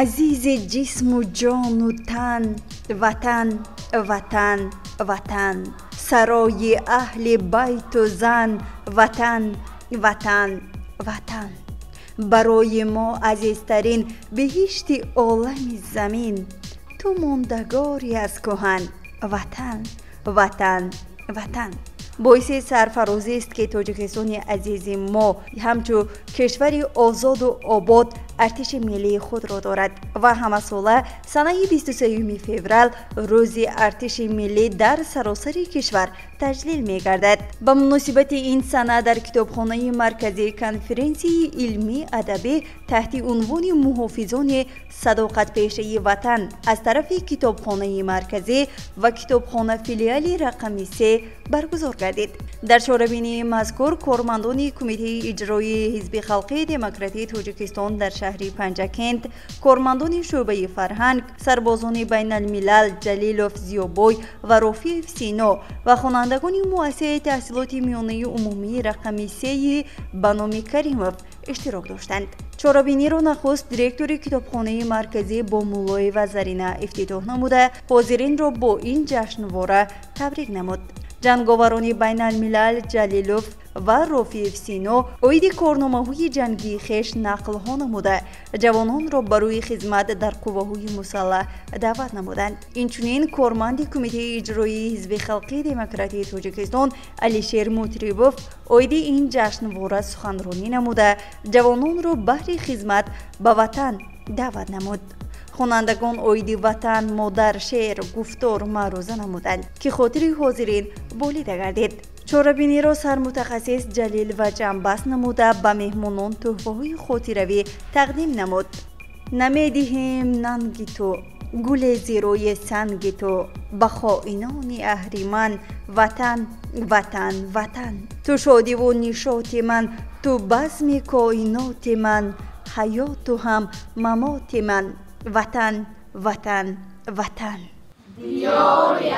Азизи ҷисму ҷону тан, Ватан, Ватан, Ватан. Сарои аҳли байту зан, Ватан, Ватан, Ватан. Барои мо азизтарин биҳишти олами замин, ту мондагорӣ аз кӯҳан, Ватан, Ватан, Ватан. Боиси сарфарозист, ки Тоҷикистони азизи мо ҳамчун кишвари озоду обод артиши миллии худро дорад ва ҳамасола санаи 23 феврал Рӯзи артиши миллӣ дар саросари кишвар таҷлил мегардад. Ба муносибати ин сана дар китобхонаи марказӣ конференсияи илмӣ адабӣ таҳти унвони «Муҳофизони садоқатпешаи Ватан» аз тарафи китобхонаи марказӣ ва китобхона филиали рақами 3 баргузор гардид. Дар чорабинии мазкур кормандони Кумитаи иҷроии Ҳизби халқии демократии Тоҷикистон дар шаҳри Панҷакент, кормандони шӯъбаи фарҳанг, сарбозони байналмилал Ҷалилов Зиёбой ва Рофиев Сино ва хонандагони муассисаи таҳсилоти миёнаи умумии рақами сеи ба номи Каримов иштирок доштанд. Чорабиниро нахуст директори китобхонаи марказӣ Бомуллоева Зарина ифтитоҳ намуда, ҳозиринро бо ин ҷашнвора табрик намуд. Ҷанговарони байналмилал Ҷалилов ва Рофиев Сино оиди корномаҳои ҷангии хеш нақлҳо намуда, ҷавононро барои хизмат дар қувваҳои мусаллаҳ даъват намуданд. Инчунин корманди Кумитаи иҷроии Ҳизби халқии демократии Тоҷикистон Алишер Мутрибов оиди ин ҷашнвора суханронӣ намуда, ҷавононро баҳри хизмат ба Ватан даъват намуд. Хонандагон оиди Ватан модар шеър, гуфтор маъруза намуданд, ки хотири ҳозирин болида гардид. Чорабиниро сармутахассис Ҷалил ва ҷамъбаст намуда, ба меҳмонон тӯҳфаҳои хотиравӣ тақдим намуд. Намедиҳем нанги ту, гуле зирои санги ту, ба хоинони аҳриман, Ватан, Ватан, Ватан. Ту шодиву нишоти ман, ту базми коиноти ман, ҳаёту ҳам мамоти ман, Ватан, Ватан, Ватан. Диёри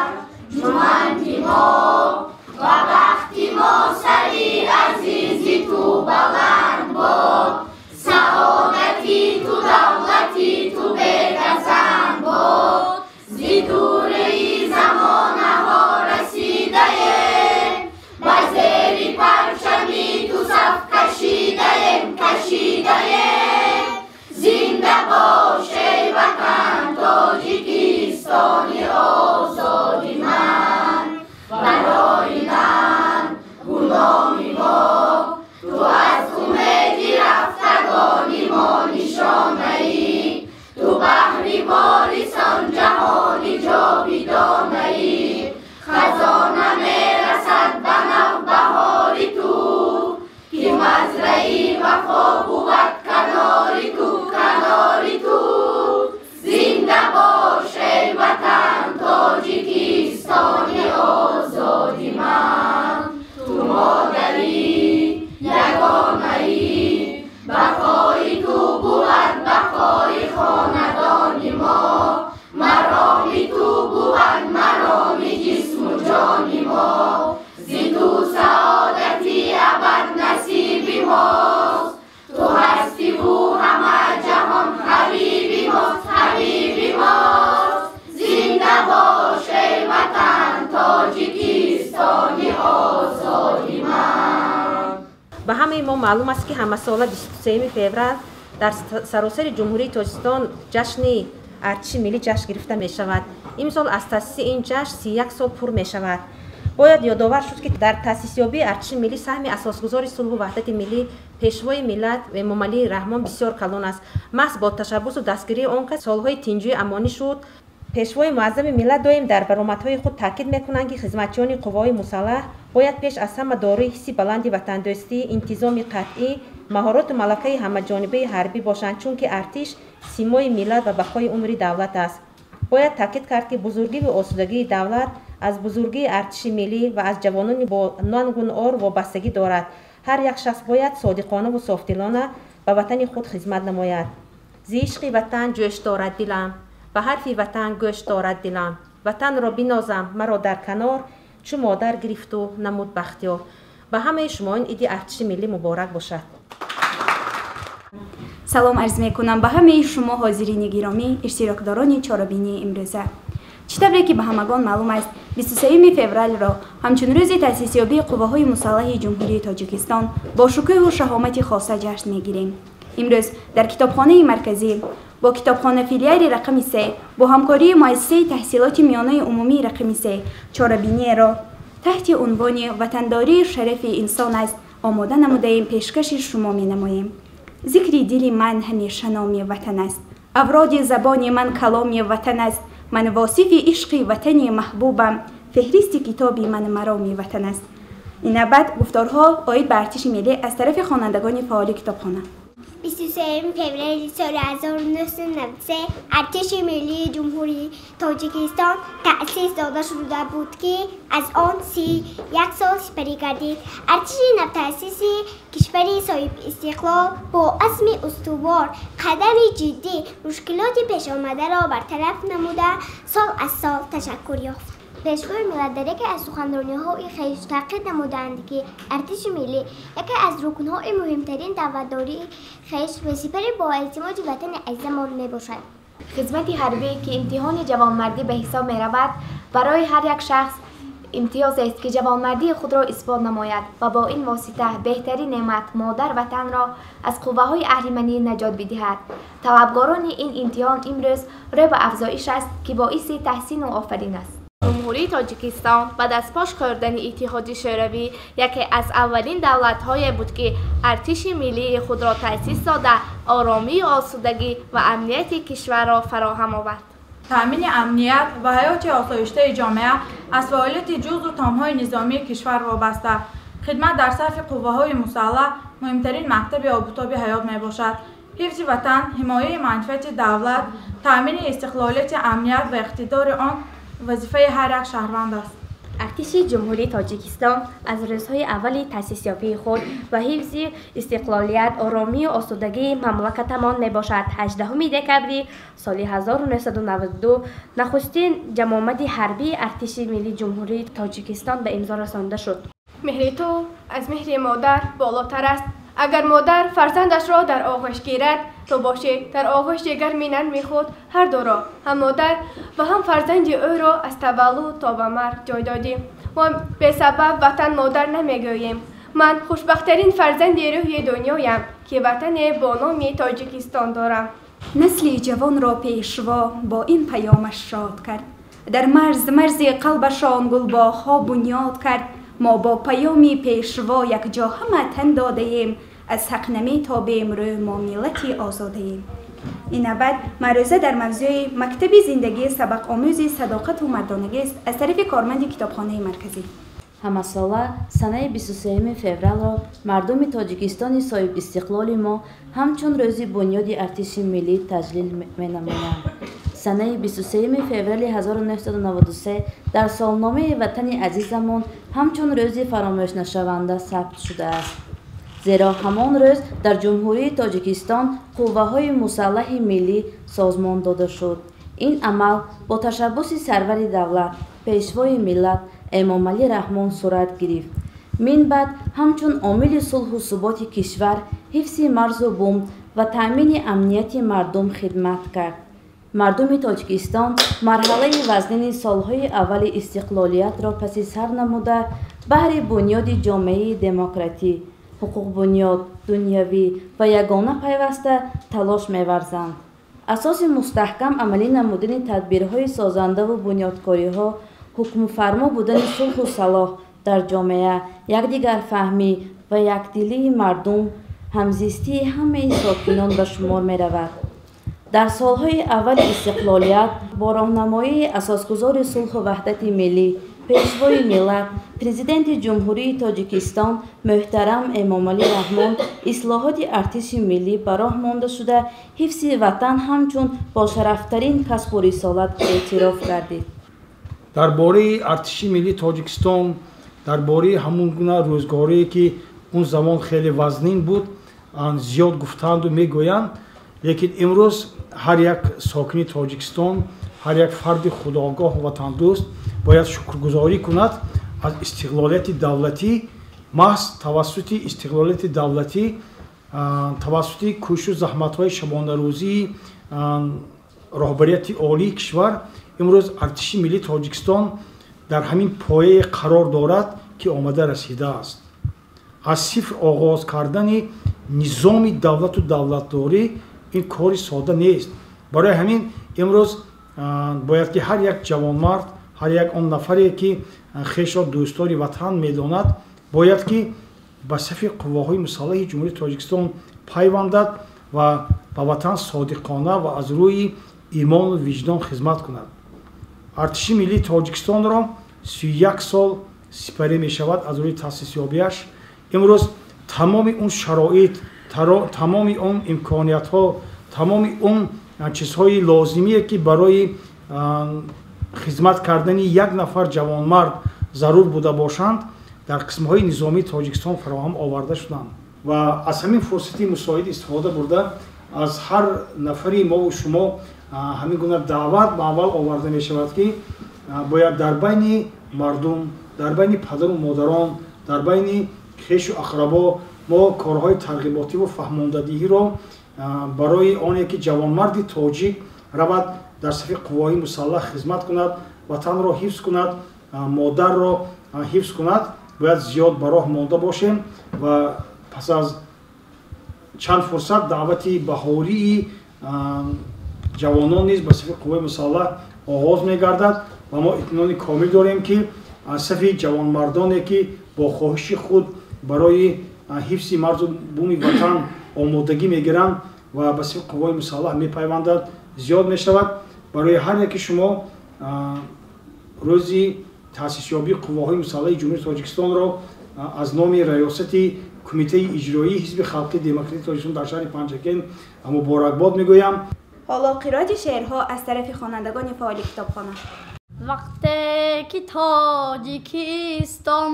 арҷуманди мо ва бахти мо, сари азизи ту баланд бод, саодати ту, давлати ту бегазанд бод. Зи дураи замонаҳо расидаем, ба зери парчами ту саф кашидаем, кашидаем. Зинда бош, эй Ватан, Тоҷикистони озоди ман. Барои нангу номи мо ту аз умеди рафтагони мо нишонаӣ, ту баҳри ворисон ҷаҳони ҷовидонаӣ. Хазона мерасад ба навбаҳори ту, ки мазраи вафо бувад канори ту, канори ту. Зинда бош, эй Ватан, Тоҷикистони озоди ман. Ту модари ягонаӣ, бақои ту бувад бақои хонадони мо, мароми ту бувад мароми ҷисму ҷони мо. Зи ту саодати абад насиби мост, ту ҳастиву ҳама ҷаҳон ҳабиби мост, ҳабиби мост. Зинда бош, эй Ватан, Тоҷикистони озоди ман. Ба ҳамаи мо маълум аст, ки ҳамасола 23 феврал дар саросари Ҷумҳурии Тоҷикистон ҷашни артиши миллӣ ҷашн гирифта мешавад. Имсол аз таъсиси ин ҷашн 31 сол пур мешавад. Бояд ёдовар шуд, ки дар таъсисёбии артиши миллӣ саҳми асосгузори сулҳу ваҳдати миллӣ, Пешвои миллат Эмомалӣ Раҳмон бисёр калон аст. Маҳз бо ташаббусу дастгирии он кас солҳои тинҷию амонӣ шуд. Пешвои муаззами миллат доим дар баромадҳои худ таъкид мекунанд, ки хизматчиёни қувваҳои мусаллаҳ бояд пеш аз ҳама дорои ҳисси баланди ватандӯстӣ, интизоми қатъӣ, маҳороту малакаи ҳамаҷонибаи ҳарбӣ бошанд, чунки артиш симои миллат ва бақои умри давлат аст. Бояд таъкид кард, ки бузургиву осудагии давлат аз бузургии артиши миллӣ ва аз ҷавонони бо нангу ор вобастагӣ дорад. Ҳар як шахс бояд содиқонаву софдилона ба ватани худ хизмат намояд. Зи ишқи Ватан ҷӯш дорад дилам, ба ҳарфи Ватан гӯш дорад дилам. Ватанро бинозам, маро дар канор чу модар гирифту намуд бахтиёр. Ба ҳамаи шумоён иди артиши миллӣ муборак бошад. Салом арз мекунам ба ҳамаи шумо ҳозирини гиромӣ, иштирокдорони чорабинии имрӯза. Чӣ тавре ки ба ҳамагон маълум аст, 23 февралро ҳамчун рӯзи таъсисёбии қувваҳои мусаллаҳи Ҷумҳурии Тоҷикистон бо шукӯҳу шаҳомати хоса ҷашн мегирем. Имрӯз дар китобхонаи марказӣ бо китобхона филиали рақами 3 бо ҳамкории муассисаи таҳсилоти миёнаи умумии рақами 3 чорабиниеро таҳти унвони «Ватандории шарафи инсон аст» омода намудаем, пешкаши шумо менамоем. Зикри дили ман ҳамеша номи ватан аст, авроди забони ман каломи ватан аст, ман восифи ишқи ватани маҳбубам, феҳристи китоби ман мароми ватан аст. Ин навбат гуфторҳо оид ба артиши миллӣ аз тарафи хонандагони фаъоли китобхона. 23 феврали соли 1993 артиши миллии Ҷумҳурии Тоҷикистон таъсис дода шуда буд, ки аз он 31 сол сипарӣ гардид. Артиши навтаъсиси кишвари соҳибистиқлол бо азми устувор, қадами ҷиддӣ мушкилоти пешомадаро бартараф намуда, сол аз сол ташаккур ёфт. Пешвои миллат дар яке аз суханрониҳои хеш таъқид намуданд, ки артиши миллӣ яке аз рукнҳои муҳимтарин давлатдории хеш ва сипари боэътимоди ватани азизамон мебошад. Хизмати ҳарбӣ, ки имтиҳони ҷавонмардӣ ба ҳисоб меравад, барои ҳар як шахс имтиёзест, ки ҷавонмардии худро исбот намояд ва бо ин восита беҳтарин неъмат модар ватанро аз қувваҳои аҳриманӣ наҷот бидиҳад. Талабгорони ин имтиҳон имрӯз рӯ ба афзоиш аст, ки боиси таҳсину офарин аст. Ҷумҳурии Тоҷикистон баъд аз пош хӯрдани Иттиҳоди Шӯравӣ яке аз аввалин давлатҳое буд, ки артиши миллии худро таъсис дода, оромию осудагӣ ва амнияти кишварро фароҳам овард. Таъмини амният ва ҳаёти осоиштаи ҷомеа аз фаъолияти ҷузъу томҳои низомии кишвар вобаста. Хидмат дар сафи қувваҳои мусаллаҳ муҳимтарин мактаби обутоби ҳаёт мебошад. Ҳифзи ватан, ҳимояи манфиати давлат, таъмини истиқлолияти амният ва иқтидори он вазифаи ҳар як шаҳрванд аст. Артиши Ҷумҳурии Тоҷикистон аз рӯзҳои аввали таъсисёбии худ ва ҳифзи истиқлолият, оромию осудагии мамлакатамон мебошад. 18 декабри соли 1992 нахустин ҷамъомади ҳарбии артиши миллии Ҷумҳурии Тоҷикистон ба имзо расонда шуд. Меҳри ту аз меҳри модар болотар аст. Агар модар фарзандашро дар оғӯш гирад, ту бошӣ дар оғӯши гарми нарми худ ҳар дуро, ҳам модар ва ҳам фарзанди ӯро аз таваллуд то ба марг ҷой додӣ. Мо бесабаб ватан модар намегӯем. Ман хушбахттарин фарзанди рӯҳи дунёям, ки ватане бо номи Тоҷикистон дорам. Насли ҷавонро пешво бо ин паёмаш шод кард, дар марз марзи қалбашон гулбоғҳо бунёд кард. Мо бо паёми пешво якҷо ҳама тан додаем, аз ҳақ наметобем рӯ, мо миллати озодаем. Ин навбат маърӯза дар мавзӯи «Мактаби зиндагӣ сабақомӯзи садоқату мардонагист» аз тарафи корманди китобхонаи марказӣ. Ҳамасола санаи 23 февралро мардуми Тоҷикистони соҳибистиқлоли мо ҳамчун рӯзи бунёди артиши миллӣ таҷлил менамоянд. Санаи 23 феврали 1993 дар солномаи ватани азизамон ҳамчун рӯзи фаромӯшнашаванда сабт шудааст. Зеро ҳамон рӯз дар Ҷумҳурии Тоҷикистон қувваҳои мусаллаҳи миллӣ созмон дода шуд. Ин амал бо ташаббуси сарвари давлат, пешвои миллат Эмомалӣ Раҳмон сурат гирифт. Мин баъд ҳамчун омили сулҳу суботи кишвар, ҳифзи марзу бум ва таъмини амнияти мардум хидмат кард. Мардуми Тоҷикистон марҳалаи вазнини солҳои аввали истиқлолиятро паси сар намуда, баҳри бунёди ҷомеаи демократӣ, ҳуқуқбунёд, дунявӣ ва ягона пайваста талош меварзанд. Асоси мустаҳкам амалӣ намудани тадбирҳои созандаву бунёдкориҳо, ҳукмфармо будани сулҳу салоҳ дар ҷомеа, якдигарфаҳмӣ ва якдилии мардум, ҳамзистии ҳамаи сокинон ба шумор меравад. Дар солҳои аввали истиқлолият бо роҳнамоии асосгузори сулҳу ваҳдати миллӣ, пешвои миллат, президенти Ҷумҳурии Тоҷикистон муҳтарам Эмомалӣ Раҳмон ислоҳоти артиши миллӣ ба роҳ монда шуда, ҳифзи ватан ҳамчун бошарафтарин касбу рисолат эътироф гардид. Дар бораи артиши миллии Тоҷикистон, дар бораи ҳамон гуна рӯзгорие, ки он замон хеле вазнин буд, зиёд гуфтанду мегӯянд, лекин имрӯз ҳар як сокини Тоҷикистон, ҳар як фарди худогоҳу ватандӯст бояд шукргузорӣ кунад аз истиқлолияти давлатӣ. Маҳз тавассути истиқлолияти давлатӣ Тавассути кӯшишу заҳматҳои шабонарӯзии роҳбарияти олии кишвар имрӯз Артиши миллии Тоҷикистон дар ҳамин пояе қарор дорад, ки омада расидааст. Аз сифр оғоз кардани низоми давлату давлатдорӣ ин кори сода нест. Барои ҳамин имрӯз бояд ки ҳар як ҷавонмард, ҳар як он нафаре, ки хешро дӯстдори ватан медонад, бояд ки ба сафи қувваҳои мусаллаҳи Ҷумҳурии Тоҷикистон пайвандад ва ба ватан содиқона ва аз рӯи имону виҷдон хизмат кунад. Артиши миллии Тоҷикистонро 31 сол сипарӣ мешавад аз рӯи таъсисёбиаш. Имрӯз тамоми он шароит, тамоми он имкониятҳо, тамоми он чизҳои лозимие, ки барои хизмат кардани як нафар ҷавонмард зарур буда бошанд, дар қисмҳои низомии Тоҷикистон фароҳам оварда шуданд. Ва аз ҳамин фурсати мусоид истифода бурда, аз ҳар нафари мову шумо ҳамин гуна даъват ба аввал оварда мешавад, ки бояд дар байни мардум, дар байни падару модарон, дар байни хешу ақрабо мо корҳои тарғиботиву фаҳмондадиҳиро барои оне ки ҷавонмарди тоҷик равад дар сафи қувваҳои мусаллаҳ хизмат кунад, ватанро ҳифз кунад, модарро ҳифз кунад, бояд зиёд ба роҳ монда бошем. Ва пас аз чанд фурсат даъвати баҳории ҷавонон низ ба сафи қувваи мусаллаҳ оғоз мегардад ва мо итминони комил дорем, ки аз сафи ҷавонмардоне, ки бо хоҳиши худ барои ҳифзи марзу буми ватан омодагӣ мегиранд ва ба сафи қувваи мусаллаҳ мепайвандад, зиёд мешавад. Барои ҳар яки шумо рӯзи таъсисёбии қувваҳои мусаллаҳи Ҷумҳурии Тоҷикистонро аз номи раёсати Кумитаи иҷроии Ҳизби халқии демократии Тоҷикистон дар шаҳри Панҷакент муборакбод мегӯям. Ҳоло қироати шеърҳо аз тарафи хонандагони фаъоли китобхона. Вақте ки Тоҷикистон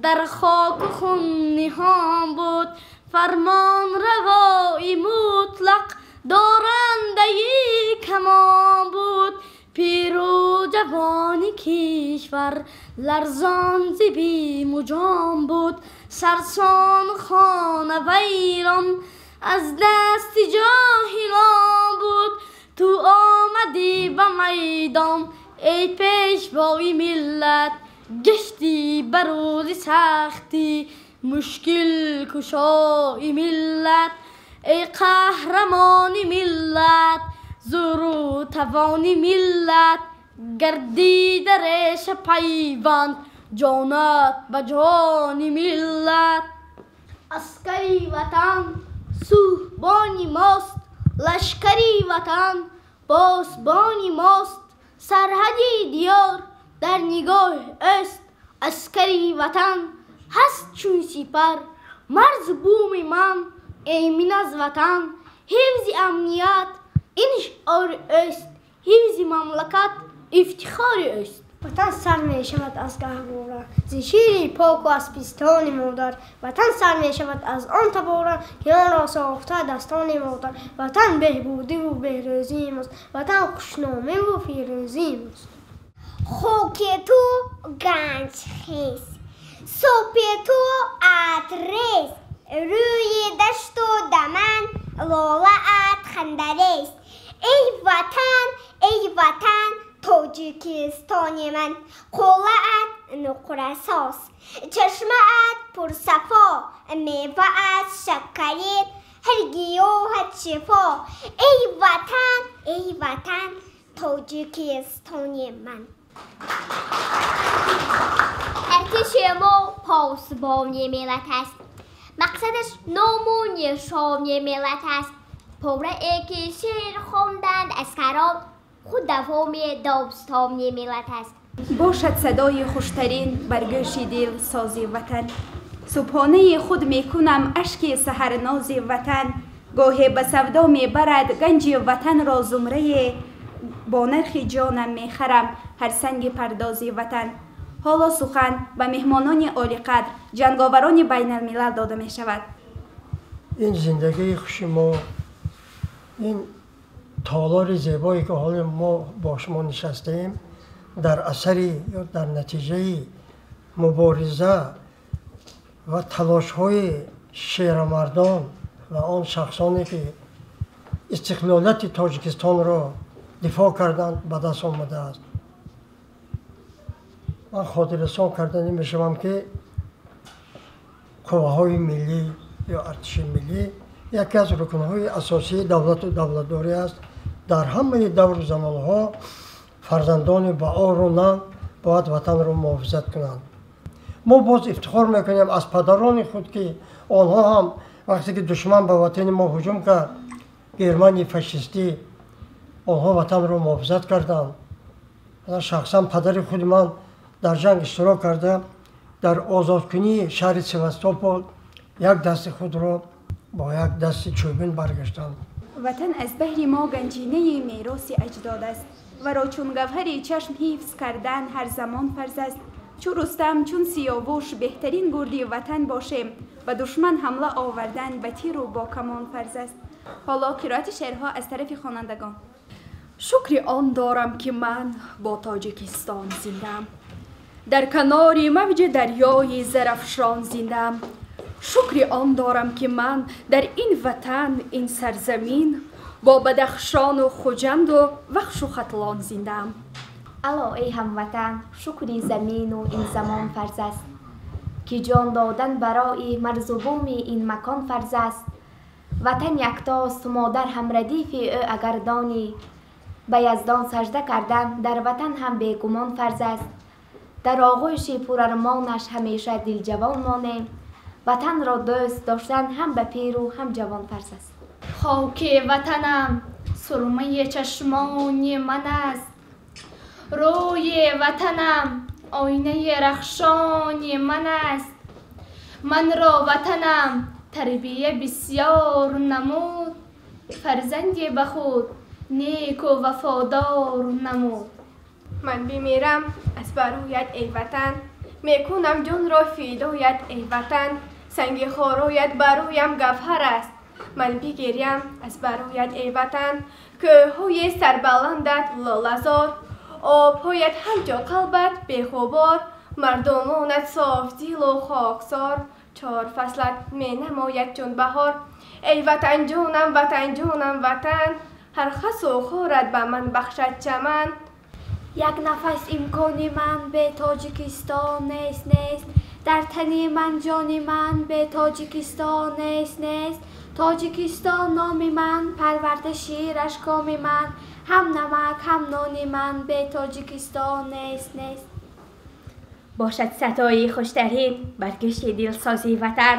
дар хоку хун ниҳон буд, фармонравои мутлақ дорандаи камон буд. Пиру ҷавони кишвар ларзон зи биму ҷон буд, сарсону хона вайрон аз дасти ҷоҳилон буд. Ту омадӣ ба майдон эй пешвои миллат, гаштӣ ба рӯзи сахтӣ мушкилкушои миллат. Эй қаҳрамони миллат, зӯру тавони миллат, гардида реша пайванд ҷонат ба ҷони миллат. Аскари ватан суҳбони мост, лашкари ватан посбони мост, сарҳади диёр дар нигоҳ аст. Аскари ватан ҳаст чун сипар, марзу буми ман эмин аз ватан. Ҳифзи амният ин шиори ӯст, ҳифзи мамлакат ифтихори ӯст. Ватан сар мешавад аз гаҳвора, зи шири поку аз пистони модар. Ватан сар мешавад аз он табора, ки онро сохта дастони модар. Ватан беҳбудиву беҳрӯзии мост, ватан хушномиву фирӯзии мост. Хоки ту ганҷхез, супи ту атрез, рӯи дашту даман лолаат хандарез. Эй ватан, эй ватан, Тоҷикистони ман, қуллаат нуқрасоз, чашмаат пурсафо, меваат шаккарин, ҳар гиёҳат шифо. Эй ватан, эй ватан, Тоҷикистони ман. Артиши мо посбони миллат аст, мақсадаш ному нишони миллат аст. Порае ки шеър хонданд аскарон, худ давоми достони миллат аст. Бошад садои хуштарин бар гӯши дил сози ватан. Субҳонаи худ мекунам ашки саҳарнози ватан. Гоҳе ба савдо мебарад ганҷи ватанро зумрае, бо нархи ҷонам мехарам ҳар санги пардози ватан. Ҳоло сухан ба меҳмонони олиқадр, ҷанговарони байналмилал дода мешавад. Ин зиндагии хуши мо, ин толори зебое ки ҳоло мо бо шумо нишастаем, дар асари ё дар натиҷаи мубориза ва талошҳои шерамардон ва он шахсоне ки истиқлолияти Тоҷикистонро дифоъ карданд ба даст омадааст. Ман хотиррасон карда намешавам, ки қувваҳои миллӣ ё артиши миллӣ яке аз рукнҳои асосии давлату давлатдорӣ аст. Дар ҳамаи давру замонҳо фарзандони баору нанг бояд ватанро муҳофизат кунанд. Мо боз ифтихор мекунем аз падарони худ, ки онҳо ҳам вақте ки душман ба ватани мо ҳуҷум кард, Германияи фашистӣ, онҳо ватанро муҳофизат карданд. Шахсан падари худи ман дар ҷанг иштирок карда, дар озодкунии шаҳри Севастопол як дасти худро бо як дасти чӯбин баргаштанд. Ватан аз баҳри мо ганҷинаи мероси аҷдод аст варо чун гавҳари чашм ҳифз кардан ҳар замон фарз аст. Чун Рустам, чун Сиёвуш беҳтарин гурди ватан бошем, ба душман ҳамла овардан ба тиру бо камон фарз аст. Ҳоло қироати шеърҳо аз тарафи хонандагон. Шукри он дорам, ки ман бо Тоҷикистон зиндаам, дар канори мавҷи дарёи Зарафшон зиндаам. Шукри он дорам, ки ман дар ин ватан, ин сарзамин, бо Бадахшону Хуҷанду Вахшу Хатлон зиндаам. Ало, эй ҳамватан, шукри замину ин замон фарз аст, ки ҷон додан барои марзу буми ин макон фарз аст. Ватан яктост, модар ҳамрадифи ӯ агар донӣ, ба Яздон сажда кардан дар ватан ҳам бегумон фарз аст. Дар оғӯши пурармонаш ҳамеша дилҷавон монем, ватанро дӯст доштан ҳам ба пиру ҳам ҷавон фарз аст. Хоки ватанам сурмаи чашмони ман аст, рӯи ватанам оинаи рахшони ман аст. Манро ватанам тарбия бисёр намуд, фарзанде ба худ неку вафодор намуд. Ман бимирам аз бароят, эй ватан, мекунам ҷонро фидоят, эй ватан. Санги хороят бароям гавҳар аст, ман бигирям аз бароят, эй ватан. Кӯҳҳои сарбаландат лолазор, обҳоят ҳамчо қалбат бехубор, мардумонат софдилу хоксор, чор фаслат менамояд чун баҳор. Эй ватанҷонам, ватанҷонам, ватан, ҳар хасу хорат ба ман бахшад чаман. Як нафас имкони ман бе Тоҷикистон нест, нест. Дар тани ман ҷони ман бе Тоҷикистон нест, нест. Тоҷикистон номи ман, парварда шираш коми ман, ҳам намак ҳам нони ман бе Тоҷикистон нест, нест. Бошад садои хуштарин бар гӯши дилсози ватан.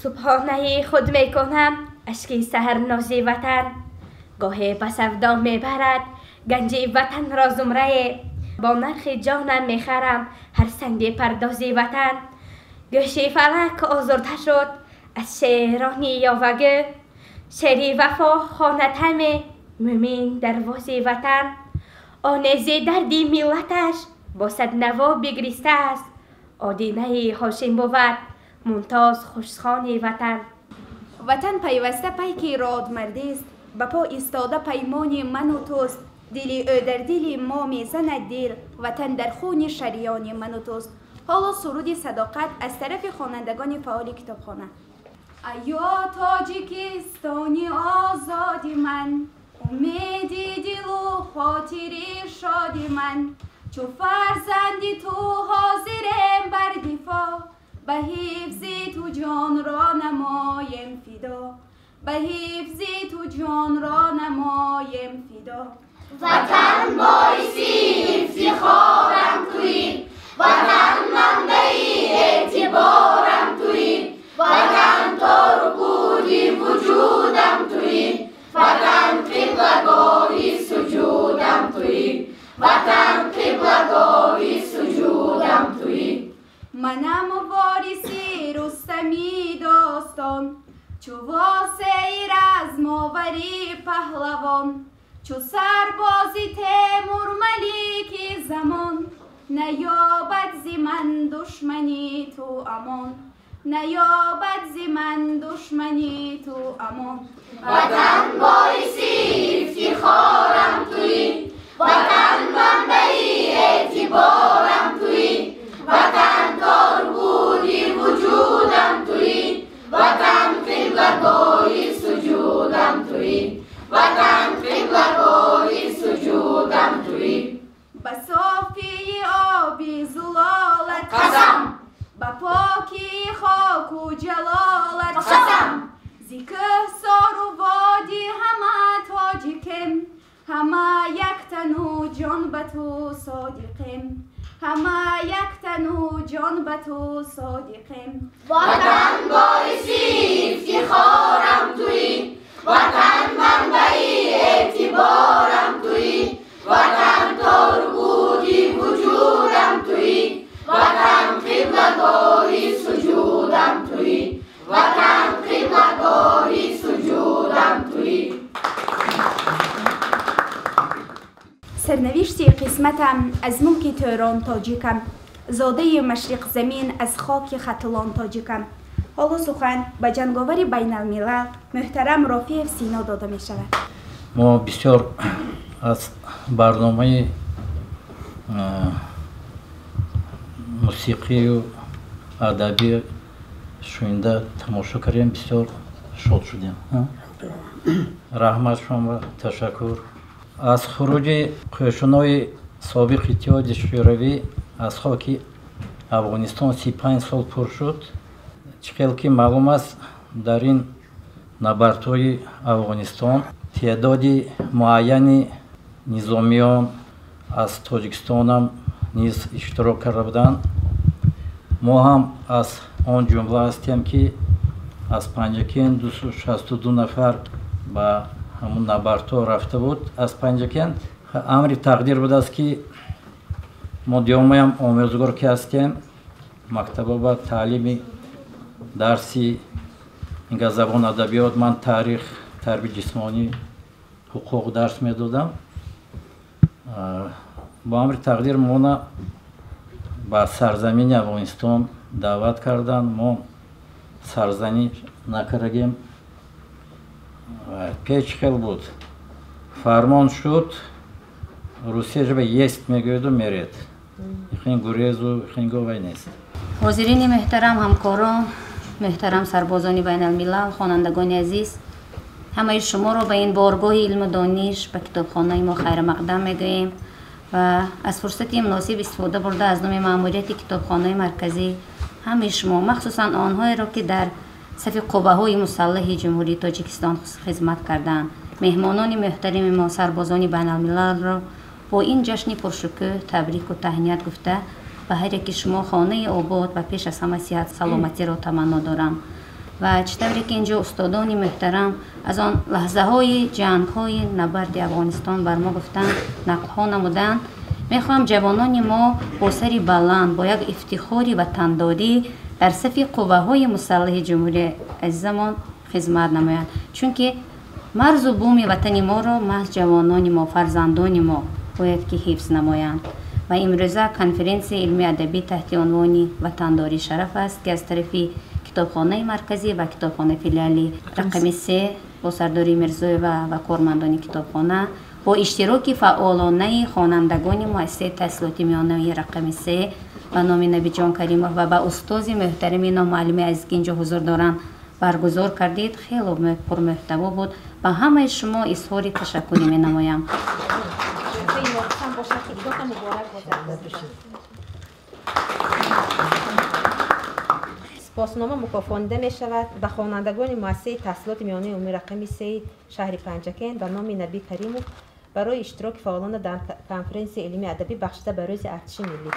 Субҳонаи худ мекунам ашки саҳарнози ватан. Гоҳе ба савдо мебарад ганҷи ватанро зумрае, бо нархи ҷонам мехарам ҳар санги пардози ватан. Гӯши фалак озурда шуд аз шерони ёвагӯ, шери вафо хонад ҳаме мӯмин дарвози ватан. Онези дарди миллаташ бо сад наво бигристааст, одинаи Ҳошим бувад мумтоз хушхони ватан. Ватан пайваста пайки родмардист, ба по истода паймони ману туст. Дили ӯ дар дили мо мезанад дил, ватан дар хуни шариёни ману туст. Ҳоло суруди садоқат аз тарафи хонандагони фаъоли китобхона. Айё Тоҷикистони озоди ман, умеди дилу хотири шоди ман, чу фарзанди ту ҳозирем бар дифоъ, ба ҳифзи ту ҷонро намоем фидо, ба ҳифзи ту ҷонро намоем фидо. Ватан боиси ифтихорам туӣ, ватан манбаи эътиборам туӣ, ватан тору пуди вуҷудам туӣ, ватан қиблагоҳи суҷудам туӣ, ватан қиблагоҳи суҷудам туӣ. Манам вориси Рустами достон, чу восеи размовари паҳлавон, чу сарбози Темурмалики замон, наёбад зи ман душмани ту амон, наёбад зи ман душмани ту амон. Ватан боиси ифтихорам туӣ, ватан манбаи эътиборам туӣ, ватан тору пуди вуҷудам туӣ, ватан қиблагоҳи ҷон ба ту содиқем, ҳама як тану ҷон ба ту содиқем. Ватан боиси ифтихорам туӣ, ватан манбаи эътиборам туӣ, ватан торбуди вуҷудам туӣ, ватан қиблагоҳи суҷудам туӣ, ватан қиблагоҳи суҷудам туӣ. Сарнавишти қисматам аз мулки Турон тоҷикам, зодаи машриқ замин аз хоки Хатлон тоҷикам. Ҳоло сухан ба ҷанговари байналмилал муҳтарам Рофиев Сино дода мешавад. Мо бисёр аз барномаи мусиқию адабӣ шунида тамошо кардем, бисёр шод шудем. Раҳмат шумо, ташаккур. Аз хуруҷи қӯшунои собиқ Иттиҳоди Шӯравӣ аз хоки Афғонистон 35 сол пур шуд. Чӣ хел ки маълум аст, дар ин набардҳои Афғонистон теъдоди муайяни низомиён аз Тоҷикистонам низ иштирок карда буданд. Мо ҳам аз он ҷумла ҳастем, ки аз Панҷакент 262 нафар ба ҳамун набардҳо рафта буд. Аз Панҷакент амри тақдир будааст, ки мо диёмаям омӯзгор ки ҳастем, мактаба ба таълими дарси инга забон адабиёт, ман таърих, тарбияи ҷисмонӣ, ҳуқуқ дарс медодам. Бо амри тақдир мона ба сарзамини Афғонистон даъват карданд. Мо сарзанӣ накардагем. Печ хел буд, фармон шуд, Русия жаба есть мегӯяду меред, ихин гурезу ихин говай нест. Ҳозирини муҳтарам, ҳамкорон, муҳтарам сарбозони байналмилал, хонандагони азиз, ҳамаи шуморо ба ин боргоҳи илму дониш, ба китобхонаи мо хайрмақдам мегӯем ва аз фурсати муносиб истифода бурда аз номи маъмурияти китобхонаи марказӣ ҳамаи шумо, махсусан онҳоеро, ки дар сафи қувваҳои мусаллаҳи Ҷумҳурии Тоҷикистон хизмат карданд, меҳмонони муҳтарими мо, сарбозони байналмилалро бо ин ҷашни пуршукӯҳ табрику таҳният гуфта, ба ҳар яки шумо хонаи обод ва пеш аз ҳама сиҳат саломатиро таманно дорам. Ва чӣ тавре ки инҷо устодони муҳтарам аз он лаҳзаҳои ҷангҳои набарди Афғонистон бар мо гуфтанд, нақлҳо намуданд, мехоҳам ҷавонони мо бо сари баланд, бо як ифтихори ватандорӣ дар сафи қувваҳои мусаллаҳи ҷумҳурии азизамон хизмат намоянд, чунки марзу буми ватани моро маҳз ҷавонони мо, фарзандони мо бояд ки ҳифз намоянд. Ва имрӯза конференсияи илмии адабӣ таҳти унвони «Ватандорӣ шараф аст», ки аз тарафи китобхонаи марказӣ ва китобхонаи филиали рақами 3 бо сардории Мирзоева ва кормандони китобхона бо иштироки фаъолонаи хонандагони муассисаи таҳсилоти миёнаи рақами 3 ба номи Набиҷон Каримов ва ба устози муҳтарами номуаллими азиз, ки инҷо ҳузур доранд, баргузор кардид, хело пурмуҳтаво буд. Ба ҳамаи шумо изҳори ташаккурӣ менамоям. Сипоснома мукофонида мешавад ба хонандагони муассисаи таҳсилоти миёнаи умумии рақами 3 шаҳри Панҷакент ба номи Набӣ Каримов барои иштироки фаъолона дар конференсияи илмии адабӣ бахшида ба рӯзи артиши миллӣ.